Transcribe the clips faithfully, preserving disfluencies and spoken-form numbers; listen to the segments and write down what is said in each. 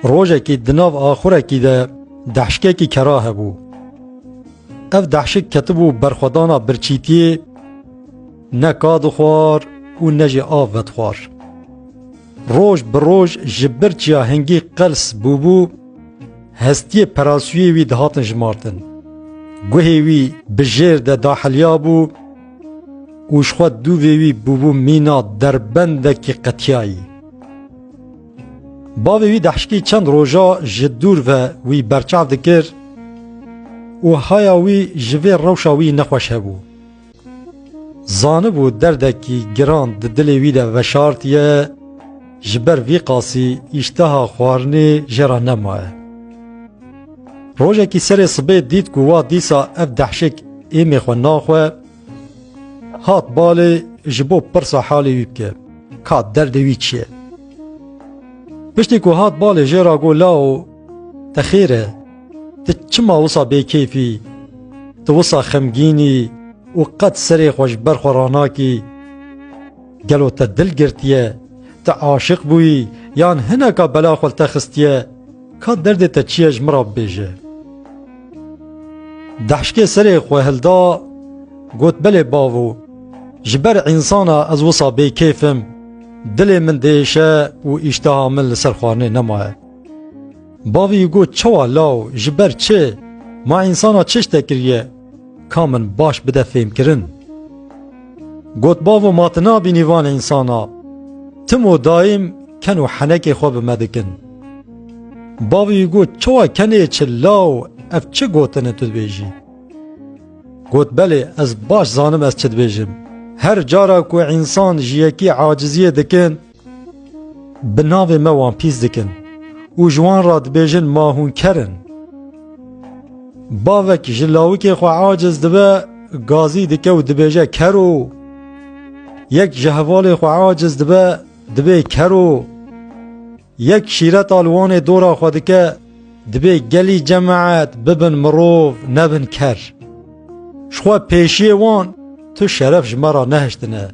Rojekî di nav axurekî de dehşkekî kera hebû. Ev dehşik ketibû berxwedana birçîtiyê, ne ka dixwar û ne jî av vedixwar. Roj bi roj ji birçiya hingî qels bûbû, hestiyê perasûyê wî dihatin jimartin. Guhê wî bi jêr de dahiliyabû û ji xwe dûvê wî bûbû mîna derbendekî qetiyayî. Bavê wî dehşkî çend roja ji dûr ve wî berçav dikir û haya wî ji vê rewşa wî nexweş hebû. Zanibû derdekî giran di dilê wî de veşartiye, ji ber vî qasî îşteha xwarinê jê re nemaye. Rojekî serê sibê dît ku wa dîsa ev dehşik êmê xwe naxwe, hat balê ji bo pirsa halê wî bike, ka derdê wî çi ye. Piştî ku hat balê jê re got, "Lawo, te xêr e, tu çima wisa bêkêf î? Tu wisa xemgîn î û qet serê xwe ji ber xwe ranakî? Gelo te dil girtiye, tu aşiq bûyî yan hineka bela xwe li te xistiye? Ka derdê te çi ye, ji min re bibêje." Dehşkê serê xwe hilda, got, "Belê bavo, ji ber însana ez wisa bêkêf im, dilê min diêşe û îşteha min li ser xwarinê nemaye." Bavî got, "Çawa law, ji ber çi? Ma însana çi ji te kiriye? Ka min baş bide fêmkirin." Got, "Bavo, ma tu nabînî van însana? Tim û dayim ken û henekê xwe bi me dikin." Bavî got, "Çawa kenê çi law, ev çi gotin e tu dibêjî?" Got, "Belê, ez baş zanim ez çi dibêjim. Her cara ku însan ji yekî aciziyê dikin, bi navê me wan pîs dikin û ji wan re dibêjin, 'Ma hûn ker in.' Bavek ji lawikê xwe aciz dibe, gazî dike û dibêje, 'Kero.' Yek ji hevalê xwe aciz dibe, dibê, 'Kero.' Yek şîreta li wanê dora xwe dike, dibê, 'Gelî cemaet bibin mirov, nebin ker.' Ji xwe pêşiyê wan tu şeref ji me re nehiştine.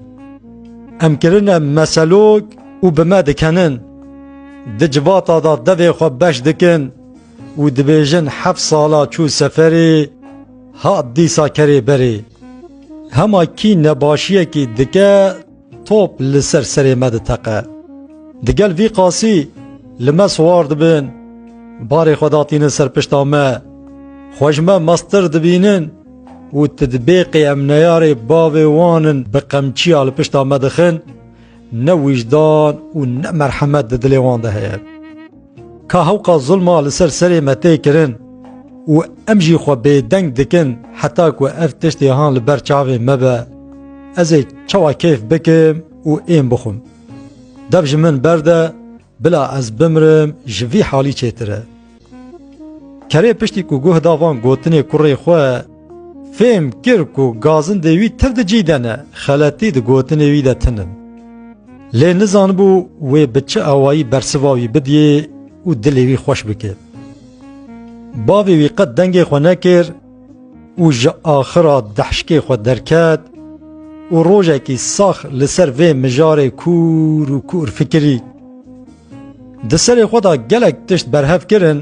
Em kirine meselok û bi me dikenin. Di civata de devê xwe beş dikin û dibêjin, 'Heft sala çû seferê, hat dîsa kerê berê.' Hema kî nebaşiyekî dike, top li ser serê me diteqe. Digel vî qasî li me siwar dibin, barê xwe datînin ser pişta me. Xwe ji me mestir dibînin û tu dibêqî em neyarê bavê wan in, bi qemçiya li pişta me dixin, ne wijdan û ne merhemet di dilê wan de heye. Ka hewqa zulma li ser serê me tê kirin û em jî xwe bêdeng dikin heta ku ev tiştê han li ber çavê me be, ez ê çawa kêf bikim û êm bixwim? Dev ji min berde, bila ez bimrim ji vî halî çêtir e. Kerê piştî ku guh da van gotinê kurê xwe, fêm kir ku gazindê wî tev di cî de ne, xeletî di gotinê wî de tinin. Lê nizanibû wê bi çi awayî bersiva wî bidiyê û dilê wî xweş bike. Bavê wî qet dengê xwe nekir û ji axira dehşkê xwe derket û rojekî sax li ser vê mijarê kûr û kûr fikirî. Di serê xwe de gelek tişt berhev kirin,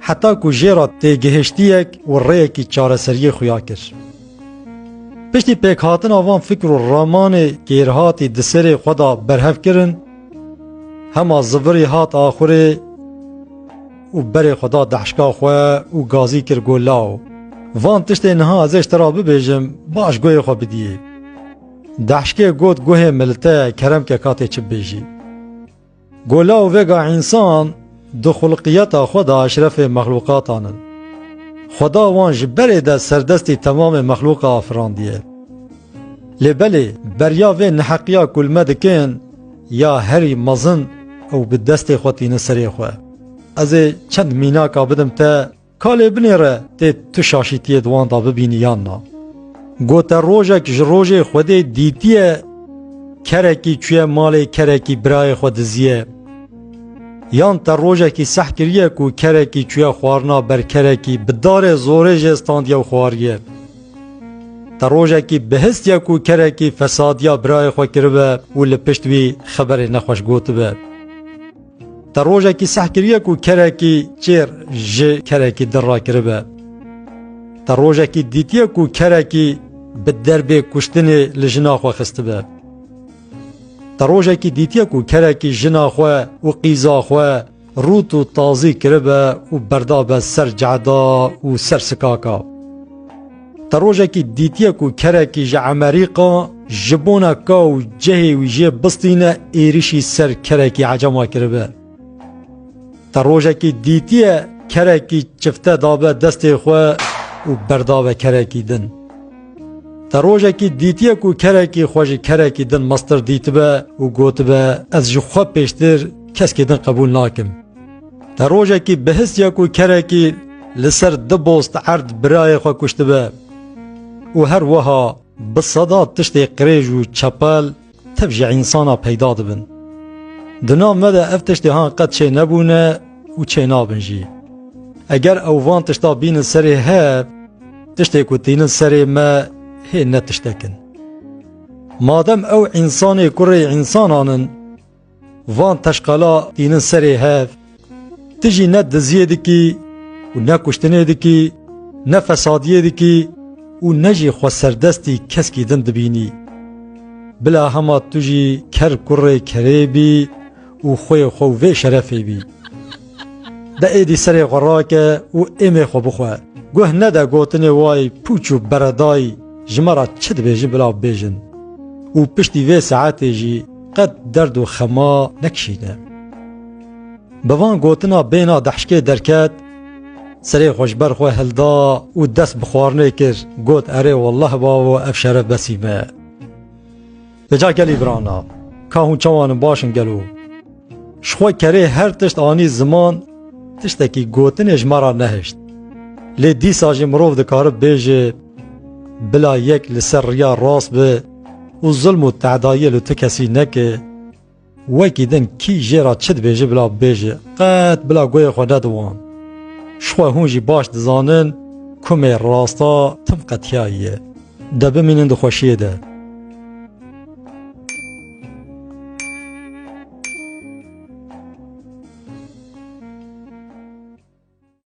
heta ku jê re têgihiştiyek û rêyekî çareseriyê xuya kir. Piştî pêkhatina van fikr û ramanê kêrhatî di serê xwe de berhev kirin, hema zivirî hat axurê û berê xwe da dehşka xwe û gazî kir, got, "Law, van tiştê niha ez ê ji te re bibêjim, baş guhê xwe bidiyê." Dehşkê got, "Guhê min li te ye, kerem ke ka tê çi bibêjî." Got, "Law, vêga însan di xulqiyeta xwe de eşrefê mexlûqatan in. Xweda wan ji berê de serdestî temamê mexlûqa afirandiye. Lê belê, beriya vê neheqiya ku li me dikin, ya herî mezin ew bi destê xwe tînin serê xwe. Ez ê çend mînaka bidim te, ka lê binêre tê tu şaşîtiyê di wan de bibînî yan na." Got, "Te rojek ji rojê Xwedê dîtiye, kerekî çûye malê kerekî birayê xwe diziye? Yan te rojekî seh kiriye ku kerekî çûye xwarina ber kerekî, bi darê zorê jê standiye û xwariye?" Te rojekî bihistiye ku kerekî fesadiya birayê xwe kiribe û li pişt wî xeberê nexweş gotibe. Te rojekî seh kiriye ku kerekî çêr ji kerekî din rakiribe. Te rojekî dîtiye ku kerekî bi derbê kuştinê li jina xwe xistibe. Te rojekî dîtiye ku kerekî jina xwe û qîza xwe rût û tazî kiribe û berdabe ser cehda û ser sikaka. Te rojekî dîtiye ku kerekî ji Emerîka ji bona ka û cehê wî jê bistîne êrişî ser kerekî ecema kiribe. Te rojekî dîtiye kerekî çifte dabe destê xwe û berdabe kerekî din. Te rojekî dîtiye ku kerekî xwe ji kerekî din mestir dîtibe û gotibe, "Ez ji xwe pêştir keskê din qebûl nakim." Te rojekî bihistiye ku kerekî li ser du bost erd birayê xwe kuştibe û her wiha bi seda tiştê qirêj û çepel tev ji însana peyda dibin. Di nav me de ev tiştê han qet çê nebûne û çê nabin jî. Eger ew van tişta bînin serê hev, tiştê ku tînin serê me hê ne tiştek in. Madem ew însanê kurê însanan in, van teşqala tînin serê hev, tu jî ne diziyê dikî û ne kuştinê dikî, ne fesadiyê dikî û ne jî xwe serdestî keskî din dibînî. Bila hema tu jî ker kurê kerê bî û xwê xwe û vê şerefê bî. De êdî serê xwe rake û êmê xwe bixwe. Guh nede gotinê wayî pûç û beredayî ji me re çi dibêjin bila bibêjin. Û piştî vê saetê jî qet derd û xema nekişîne. Bi van gotina bêna dehşkê derket, serê xwe ji ber xwe hilda û dest bi xwarinê kir, got, "Erê wallah bavo, ev şeref besî me." Vêca gelî birana, ka hûn çawan in, baş in gelo? Ji xwe kerê her tişt anî ziman, tiştekî gotinê ji me re nehişt. Lê dîsa jî mirov dikare bêje, bila yek li ser riya rast be û zulm û tehdayiyê li tu kesî neke, wekî din kî jê re çi dibêje bila bêje, qet bila guhê xwe nediwan. Ji xwe hûn jî baş dizanin, kumê rasta tim qetiyayiye. De bimînin di xweşiyê de.